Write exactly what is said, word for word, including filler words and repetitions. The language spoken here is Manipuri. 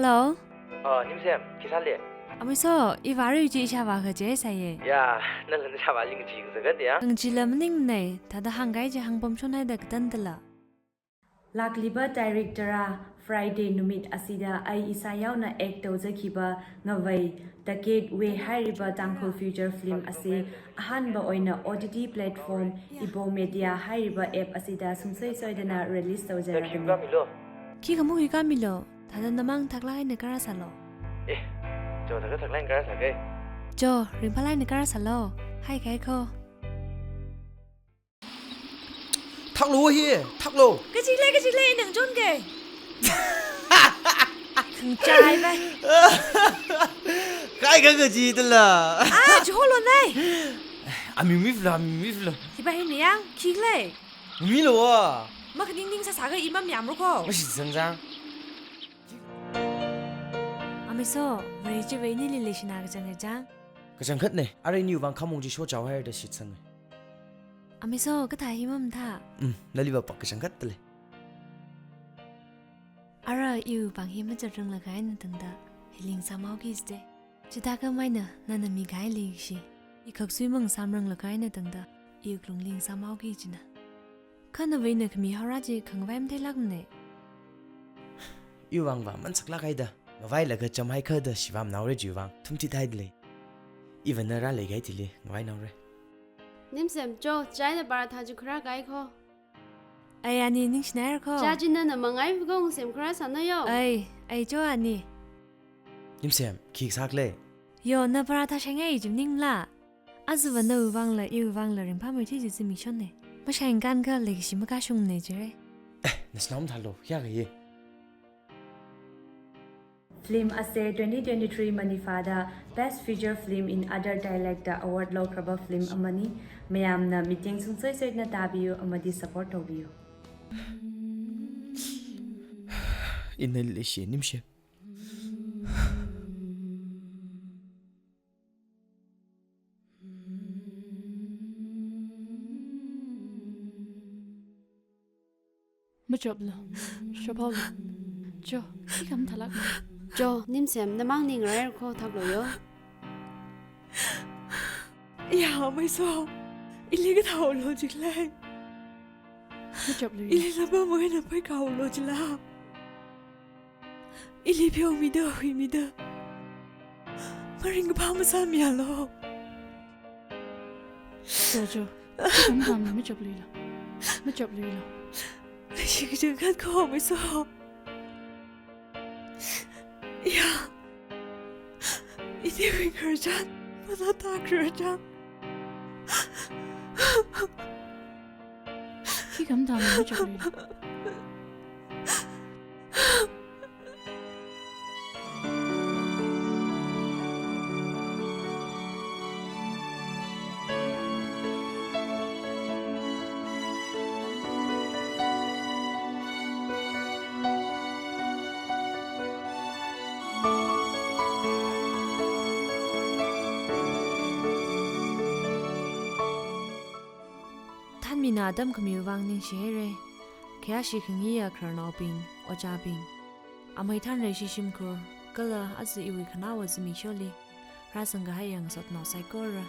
Hello? ꯑ, ꯅꯤꯝꯁꯦꯝ, ꯀꯤꯁꯥꯟꯂꯦ? ꯑꯃꯤꯁꯣ, ꯏꯕꯥꯔꯨ ꯏꯆꯦ ꯏꯁꯥꯕꯥ ꯈꯖꯦ ꯁꯥꯏꯌꯦ꯫ ꯌꯥ, ꯅꯪ ꯂꯟ ꯁꯥꯕꯥ ꯂꯤꯡ ꯆꯤꯡ ꯆꯒꯠ ꯌꯥ? ꯅꯪ ꯆꯤꯂꯝ ꯅꯤꯡꯅꯩ, ꯊꯥꯗ ꯍꯪꯒꯥꯏ ꯖꯦ ꯍꯪꯄꯝ ꯁꯣꯟ ꯍꯥꯏꯗ ꯀꯇꯟꯗꯂ꯫ ꯂꯥꯛꯂꯤꯕ ꯇꯥꯔꯤꯛ ꯇꯔꯥ, Friday ꯅꯨꯃꯤꯠ ꯑꯁꯤꯗ ꯑꯩ ꯏꯁꯥ ꯌꯥꯎꯅ act ꯇꯧꯖꯈꯤꯕ ꯉꯕꯩ ꯇꯀꯦꯠ ꯋꯦ ꯍꯥꯏꯔꯤꯕ ꯇꯥꯡꯈꯨꯜ feature film ꯑꯁꯤ ꯑꯍꯥꯟꯕ ꯑꯣꯏꯅ O T T platform Ibo Media ꯍꯥꯏꯔꯤꯕ app ꯑꯁꯤꯗ ꯁꯨꯡꯁꯣꯏ ꯁꯣꯏꯗꯅ release ꯇꯧꯖꯔꯒꯅꯤ꯫ ꯈꯤ ꯈꯃꯨ ꯈꯤ ꯀꯥꯃꯤꯂꯣ, ꯊꯥꯗ ꯅꯃꯥꯡ ꯊꯥꯛꯂꯥꯏꯅ ꯀꯔꯥ ꯁꯥꯂꯣ? ꯑꯦ, ꯆꯣ ꯊꯥꯒ ꯊꯥꯛꯂꯥꯏꯅ ꯀꯔꯥ ꯁꯥꯒꯦ? ꯆꯣ, ꯔꯤꯝꯐꯥꯂꯥꯏꯅ ꯀꯔꯥ ꯁꯥꯂꯣ? ꯍꯥꯏ ꯈꯥꯏ ꯈꯣ꯫ ꯊꯥꯛꯂꯣ ꯍꯤ, ꯊꯥꯛꯂꯣ꯫ ꯀꯖꯤ ꯂꯩ, ꯀꯖꯤ ꯂꯩ, ꯅꯪ ꯖꯣꯟꯒꯦ꯫ ꯈꯪꯆꯥꯏ ꯚꯥꯏ꯫ ꯀꯥꯏ ꯈꯪ ꯀꯖꯤ ꯇꯂ? ꯑꯥ, ꯖꯣꯍꯣ ꯂꯣ ꯅꯥꯏ꯫ ꯑꯃꯤ ꯃꯤ ꯐ꯭ꯂꯣ, ꯑꯃꯤ ꯃꯤ ꯐ꯭ꯂꯣ꯫ ꯁꯤ ꯚꯥꯏ ꯃꯤꯌꯥꯡ ꯈꯤꯒ ꯂꯩ꯫ ꯃꯤ ꯂꯣ꯫ ꯃꯈ ꯅꯤꯡ ꯅꯤꯡ ꯁꯥ ꯁꯥꯒ ꯏꯃꯝ ꯌꯥꯝꯔꯣ ꯈꯣ꯫ ꯃꯁꯤ ꯁꯪꯖꯥꯡ꯫ ꯑꯃꯤꯁꯣ, ꯚꯔꯦ ꯆꯦ ꯚꯩ ꯅꯤ ꯂꯤ ꯂꯩ ꯁꯤꯅꯥꯒ ꯆꯪꯉꯦ ꯆꯥꯡ꯫ ꯀꯆꯪꯈꯠꯅꯦ, ꯑꯔꯩ ꯅꯤꯌꯨ ꯕꯥꯡ ꯈꯥꯃꯣꯡꯖꯤ ꯁꯣ ꯆꯥꯎ ꯍꯥꯏꯔꯗ ꯁꯤꯠ ꯁꯪꯉꯦ꯫ ꯑꯃꯤꯁꯣ, ꯀꯊꯥ ꯍꯤꯃꯝ ꯊꯥ? ꯎꯝ, ꯅꯂꯤꯕ ꯄꯛ ꯀꯆꯪꯈꯠꯇ ꯂꯩ꯫ ꯑꯔ ꯏꯌꯨ ꯕꯥꯡ ꯍꯤꯃ ꯆꯠꯔꯪ ꯂꯒꯥꯏꯅ ꯇꯪꯗ, ꯍꯤꯂꯤꯡ ꯁꯥꯃꯥꯎ ꯀꯤꯁꯇꯦ꯫ ꯆꯤꯇꯥ ꯀꯃꯥꯏꯅ, ꯅꯅ ꯃꯤ ꯒꯥꯏ ꯂꯤꯁꯤ꯫ ꯏꯈꯛ ꯁꯨꯏꯃꯪ ꯁꯥꯝꯔꯪ ꯂꯒꯥꯏꯅ ꯇꯪꯗ, ꯏꯌꯨ ꯂꯨꯡꯂꯤꯡ ꯁꯥꯃꯥꯎ ꯀꯤꯁꯤꯅ꯫ ꯈꯟꯅꯕ ꯏꯅ ꯈꯃꯤ ꯍꯧꯔꯥꯖꯤ ꯈꯪꯕ ꯌꯥꯝ ꯊꯩꯂꯥꯛꯅꯦ꯫ ꯏꯌꯨ ꯋꯥꯡꯕ ꯃꯟ ꯁꯛꯂꯥꯛ ꯍꯥꯏꯗ꯫ ꯉꯋꯥꯏ ꯂꯒ ꯆꯝꯍꯥꯏ ꯈꯗ ꯁꯤꯕꯥꯝ ꯅꯥꯎꯔꯦ ꯖꯤꯋꯥꯡ ꯊꯨꯝꯊꯤ ꯊꯥꯏꯗ ꯂꯩ꯫ ꯏꯕꯅ ꯔꯥ ꯂꯩꯒꯥꯏ ꯊꯤꯂꯤ ꯉꯋꯥꯏ ꯅꯥꯎꯔꯦ꯫ ꯅꯤꯝꯁꯦꯝ ꯆꯣ, ꯆꯥꯏꯅ ꯄꯔꯥꯊꯥꯖꯨ ꯈꯔ ꯀꯥꯏꯈꯣ꯫ ꯑꯩ ꯑꯅꯤ ꯅꯤꯡꯁꯤꯅ ꯍꯥꯏꯔꯈꯣ꯫ ꯆꯥꯖꯤꯟꯅ ꯅꯃꯉꯥꯏ ꯐꯨꯒꯧ ꯁꯦꯝ ꯈꯔ ꯁꯥꯟꯅꯌꯣ꯫ ꯑꯩ, ꯑꯩ ꯆꯣ ꯑꯅꯤ꯫ ꯅꯤꯝꯁꯦꯝ, ꯈꯤꯛ ꯁꯥꯛꯂꯦ꯫ ꯌꯣ, ꯅ ꯄꯔꯥꯊꯥ ꯁꯦꯡꯉꯦ ꯑꯩ ꯖꯤꯝ ꯅꯤꯡꯂꯥ꯫ ꯑꯖꯨꯕ ꯅ ꯎꯕꯥꯡꯂ, ꯏ ꯎꯕꯥꯡꯂ ꯔꯤꯝꯐꯥ ꯃꯩꯊꯤ ꯖꯤꯖꯤ ꯃꯤꯁꯣꯟꯅꯦ꯫ ꯃꯁꯥꯏꯟ ꯀꯥꯟ ꯈ ꯂꯩꯒꯤꯁꯤ ꯃꯀꯥ ꯁꯨꯡꯅꯦ ꯖꯤꯔꯦ꯫ ꯑꯦ, ꯅꯁꯅꯥꯝ ꯊꯥꯂꯣ, ꯌꯥꯒꯌꯦ꯫ Film ꯑꯁꯦ twenty twenty-three ꯃꯅꯤꯐꯥꯗ Best Feature Film in Other Dialectꯇ award ꯂꯧꯈ꯭ꯔꯕ film ꯑꯃꯅꯤ꯫ ꯃꯌꯥꯝꯅ ꯃꯤꯠꯌꯦꯡ ꯁꯨꯡꯁꯣꯏ ꯁꯣꯏꯗꯅ ꯇꯥꯕꯤꯌꯨ ꯑꯃꯗꯤ support ꯇꯧꯕꯤꯌꯨ꯫ ꯏꯟꯅ ꯂꯩꯁꯤ ꯅꯤꯝꯁꯦ꯫ ꯃꯆꯣꯞꯂꯣ, ꯁꯣꯐꯥꯎꯂꯣ, ꯆꯣ, ꯁꯤ ꯀꯝ ꯊꯂꯛ꯫ ꯆꯣ, ꯅꯤꯝꯁꯦꯝ, ꯅꯃꯥꯡ ꯅꯤꯡꯔꯥꯏꯔꯈꯣ ꯊꯥꯛꯂꯣꯌꯣ꯫ ꯌꯥ, ꯃꯩꯁꯣ, ꯏꯂꯤꯒ ꯊꯥꯎꯂꯣ ꯖꯤꯛꯂꯥꯏ꯫ ꯃꯆꯞ ꯂꯨꯏ꯫ ꯏꯂꯤ ꯂꯕ ꯃꯣꯏꯅ ꯄꯩ ꯀꯥꯎꯂꯣ ꯖꯤꯂꯥ꯫ ꯏꯂꯤ ꯐꯤꯌꯣ ꯃꯤꯗ, ꯍꯨꯏ ꯃꯤꯗ꯫ ꯃꯔꯤꯡꯒ ꯐꯥ ꯃꯁꯥ ꯃꯤꯌꯥꯂꯣ꯫ ꯆꯣ, ꯆꯣ꯫ ꯀꯝ ꯊꯝ ꯃꯆꯞ ꯂꯨꯏꯂꯣ꯫ ꯃꯆꯞ ꯂꯨꯏꯂꯣ꯫ ꯂꯩꯁꯤꯒꯤ ꯖꯒꯠ ꯈꯣ ꯃꯩꯁꯣ꯫ ꯌꯥ꯫ ꯏꯗꯤ ꯍꯨꯏꯈ꯭ꯔꯖꯥꯠ, ꯃꯅꯥ ꯇꯥꯈ꯭ꯔꯖꯥꯠ꯫ ꯁꯤ ꯀꯝ ꯊꯝ ꯃꯆꯞ ꯂꯨꯏꯂꯣ꯫ ꯊꯥꯟꯃꯤꯅ ꯑꯗꯝ ꯈꯃꯤꯕ ꯋꯥꯡ ꯅꯤꯡꯁꯤꯍꯩꯔꯦ꯫ ꯈꯌꯥꯁꯤ ꯈꯪꯉꯤ ꯌꯥꯈ꯭ꯔꯅꯥꯎꯕꯤꯡ, ꯑꯣꯖꯥꯕꯤꯡ꯫ ꯑꯃꯩ ꯊꯥꯟꯔꯩ ꯁꯤ ꯁꯤꯝꯈꯨꯔ, ꯀꯂ ꯑꯁꯤ ꯏꯋꯤ ꯈꯅꯥꯋ ꯁꯤꯃꯤ ꯁꯣꯜꯂꯤ꯫ ꯔꯥꯁꯪꯒ ꯍꯌꯦꯡ ꯁꯣꯠꯅꯥꯎ ꯁꯥꯏꯀꯣꯔ꯫